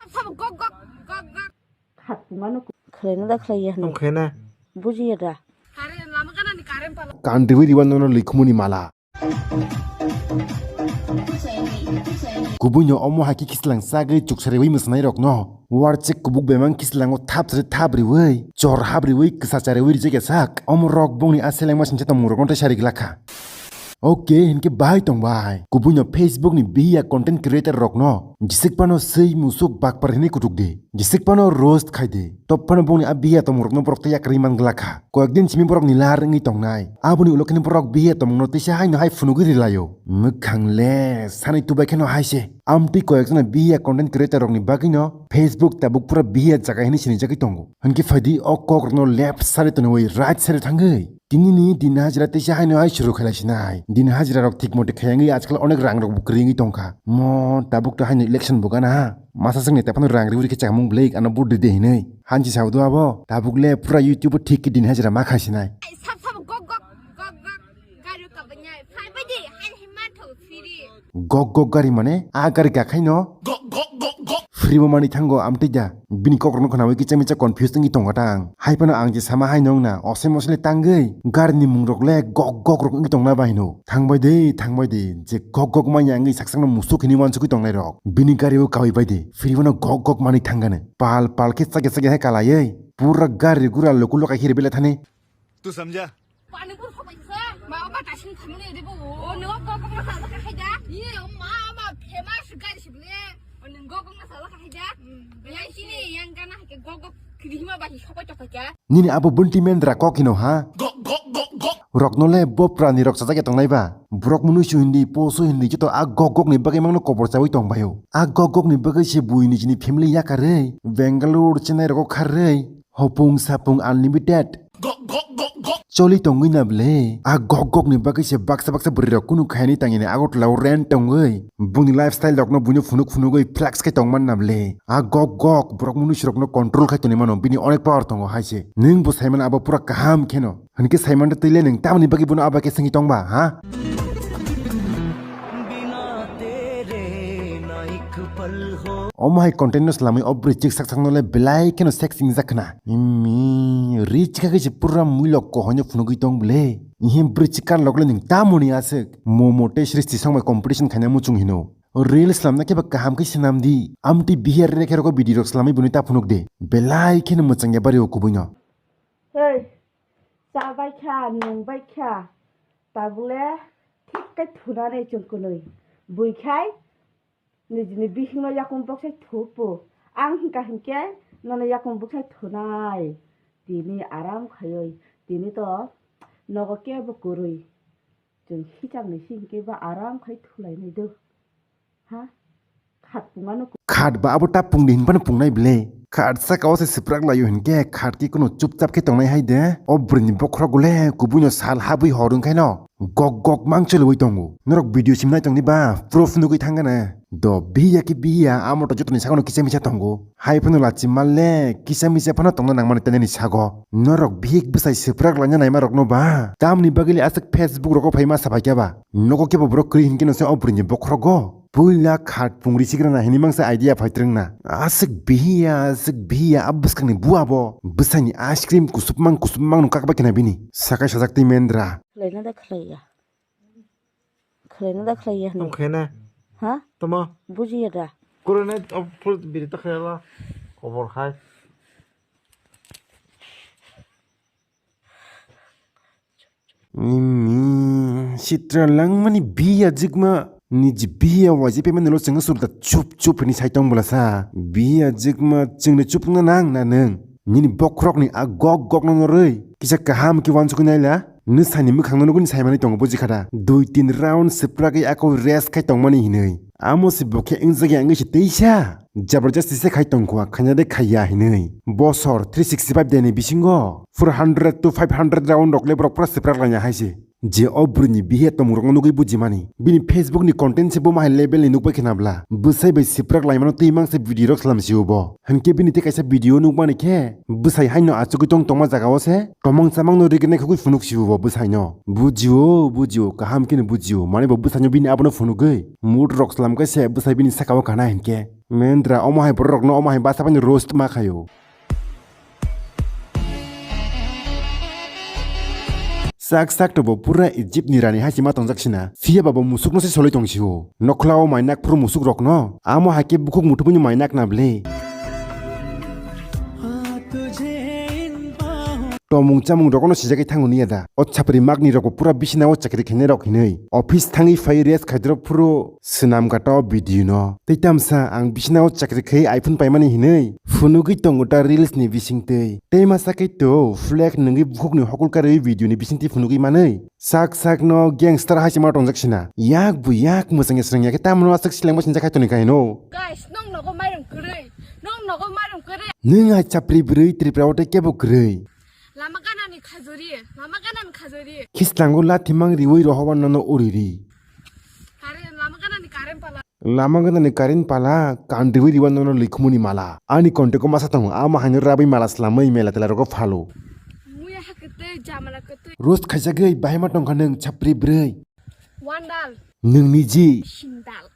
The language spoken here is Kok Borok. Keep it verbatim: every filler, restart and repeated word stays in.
Sabo gok gok gok gok. Khatungmano ku-, khlaina da khlaiya hwnwi. Tong khaina. Bujiya da. Kare lama gana ni karen pala. Kandriwi riwa nono likhumuni mala. Kubuino omo hai khe kislang sagwi chuksarewi mwsanairokno warchek kubuk bemang kislango thap sari thap riwi chor hap riwi kwsa charewi rijak ya sak. Omo rok bongni a selengma singcha tongmungrokno tei sari glak kha. Ok, hinkhe bahai tong bai. Kubuino Facebook ni bihiya content creator rokno jisik phano swi musuk bakpar hinwi kutuk di. Jisik phano roast khai di. Top phano bongni a bihiya tongmungrokno borok tei yakarwi man glak kha. Koyek din simi borok ni lar wngwi tongnai. Aboni ulo kheno borok bihiya tongmungno teisa haino hai phunugwi rilaio. Mwkhang le sanwi tubai kheno hai se. Amtwi koyek jona bihiya content creator rokni bagwino Facebook tabuk pura bihiya jaga hinwi sinijagwi tongo. Hinkhe phaidi o kokrokno left side tonwi right side thangwi. Tinini din hajira teisa haino hai suru khailai sinai. Din hajira rok thik mote khayangwi ajkal onek rang rok bo kwrwi wngwi tongkha. Mo tabuk to haino election bo gana ha. Masa songni tephano rang riwi rikhe chamung bwlwi ano vote ride hinwi. Hanchi sao do abo. Tabuk le pura YouTube o thik khe din hajira ma khai sinai. Ai, sab sab gok gok gok gok. Gari ka banyai. Phai bai di. Hai hai ma tho siri. Gok gok gari mane a gari gakhaino. Gok gok gok gok. Free bo mani thango amtwi da. Bini kokrokno khnawi kicha micha confused wngwi tongkha ta ang. Hai phano ang je sama hai nong na, osai mosai le tangwi, gari ni mung rok le gok gok rok wngwi tongna bai hino. Thang bai de, thang bai de, je gok gok manya wngwi sak sakno musuk hinwi uansukwi tongnai rok. Bini gari o kawi bai de, phiri phano gok gok manwi thang gana. Pal pal khe chakya chakya hai kalaiwi, pura gari gura luku lukai hiri bela thani. Tu samjha? Panipur khobai se, ma ba ta sing thamni de bo. O no gok gok ma sa ka hai da. Ye ma ma famous gari sibne. O no gok gok ma sa ka hai da. Belai sini yang kana hai ke gok gok kiri ma ba hi khobai to ka. Nini abo bunti mendra kok hino ha? Gok, gok, gok, gok. Rokno le bo prani rok sajak ya tongnai ba? Borok mwnwi su hindi, po su hindi, joto a gok gok ni bagwi mangno kobor chawi tong baio. A gok gok ni bagwi se bui nijini family yakarwi, Bangalore, Chennai rogo kharwi, hopung sapung unlimited. Gok, gok, gok, gok. Choli tongwi na ble? A gok gok ni bagwi se baksa baksa bwrwi rok kunu khaini tangini Agartala o rent tongwi. Buni lifestyle rokno buino phunuk phunugwi flex khe tongman na ble? A gok gok borok mwnwi su rokno control khai toni mano, bini onek power tongo hai se. Nwng bo sai mano abo pura kaham kheno. Hinkhe sai mante twi le nwng tamoni bagwi bono abo khe swngwi tong ba, ha? Omo hai content no swlamwi o bwrwi chik sak sakno le belai kheno sex singjak khna. Imi, rich kha khe se pura muilok kohoino phunugwi tong bwle. Ihe bwrwi chikar lok le nwng tamoni aswk. Momo tei srishti songbai competition khaina muchung hino. Reel slamna khe ba kaham khe swnam di. Amtwi bihiya rere khe rogo video rok slamwi bwni ta phunuk de. Belai kheno mwchang ya bari o kubui no. Hei, cha bai kha, nung bai kha. Tabuk le thik khe thunani chwng kwnwi. Bui khai nijini bihikno yakung boksai thupo. Ang hwnkha hinkhe nono yakung boksai thunai. Tini aram khaiwi, tini to nogo kebo kwrwi. Chwng hichangni si hinkhe ba aram khai thulainai do. Ha? Khat pungano ku- Khat ba abo ta pungdi hinphano pungnai bile. Khat saka o se swprak laio hinkhe khat khe kuno chupchap khe tongnai hai de. O bwrwini bokhorok gule kubuino sal habwi hor wngkhaino gok gok mang chwlwi tongo. Norok video sim nai tongdi ba proof nugwi thangana. Do bihiya khe bihiya, amo to jotoni sakno kisa misa tongo. Hai phano lachi malle kisa misa phano tongna nangmani tenani sago. Norok bihik bwsai swprak laina naima rokno ba tamni bagwi le aswk Facebook rogo phaima sabai khe ba. Nogo kebo borok kwrwi hinkhe no se o bwrwini bokhorogo. Puila khat pungri sigrana hinwi mangsa idea phai twrwngna. Aswk bihiya, aswk bihiya, a bwskangni bua bo. Bwsaini ice cream kusupmang kusupmang no kakbai khna bini. Sakai sajak twi mendra. Khlaina da khlaiya. Khlaina da khlaiya hwnwi. Tamo khaina? Ha? Tamo? Bujiya da. Korona o phul biri ta khaila. Kobor hai. Nini sitra langmani biya jikma niji biya waji pemani lo chwngno sulta chup chup hini sai tong bwlasa. Biya jikma chwngno chupna nang na nwng? Nini bokhorokni a gok gokno norwi kisa kaham khe uansukwi naila. Nwsani mwkhangno nugwi saimani tongo buji khada. Dui tin round swprakwi ako rest khai tongmani hinwi. Amo se bo khe wngjakya wngwi se teisa. Jabardasti se khai tongkha, khaina de khaiya hinwi. Bosor three sixty five day ni bisingo four hundred to five hundred round rok le borok pura swprak laina hai se. Je o bwrwini bihiya tongmungrokno nugwi bujimani. Bini Facebook ni content se buma hai level ni nukbai khna bla. Bwsai bai swprak laimano twi mang se video rok slam sio bo. Hinkhe bini tei kaisa video nukmani khe bwsai haino achugwi tong tongma jaga o se tomong chamang no rignai khugwi phunuk sio bo bwsai no. Bujio, bujio, kaham kheno bujio. Mane bo bwsai no bini abono phunugwi mood rok slam khe se bwsai bini saka o kana hinkhe. Mendra, omo hai borok rokno omo hai basa phano roast ma khaio. Sak sak to bo pura Egypt ni rani hai sima tongjak sina. Phiya ba bo musuk no se soloi tong sio. Nokhla o mainak phuru musuk rok no. Amo hai khe bukhuk muthubui ni mainak na ble. Tomung chamung rok no sijagwi thango niya da. O chapri mak ni rok bo pura bisina o chakri khainai rok hinui. Office thangwi phai rest khaidrop phuru swnam kata o video no. Tei tamsa ang bisina o chakri khai iPhone paimani hinui. Phunugwi tongo ta reels ni bisingtwi. Tei masa khe to flag nungwi bukhuk ni hokol karwi video ni bisingtwi phunugwi manwi. Sak sak no gangster hai sima tongjak sina. Yak bu yak mwsang ya srang ya khe tamno aswk sileng bo sinjak hai toni kaino. Guys, nong nogo mairum kwrwi. Nong nogo mairum kwrwi. Nung hai chapri bwrwi Tripura o tei kebo kwrwi. Lama ganani khajori, lama ganani khajori. Khislango lathi mang riwi rohoba nono uriri. Kare, lama ganani karen pala. Lama ganani karen pala, kandriwi riwa nono likhumuni mala. Ani contact o masa tongo, ama haino rabi mala slamwi mela tela rogo phalo. Muya ha kwtwi, jamala kwtwi. Roast khaijagwi, bahai ma tongkha nung chapri bwrwi. One dal. Nungni ji. Sindal.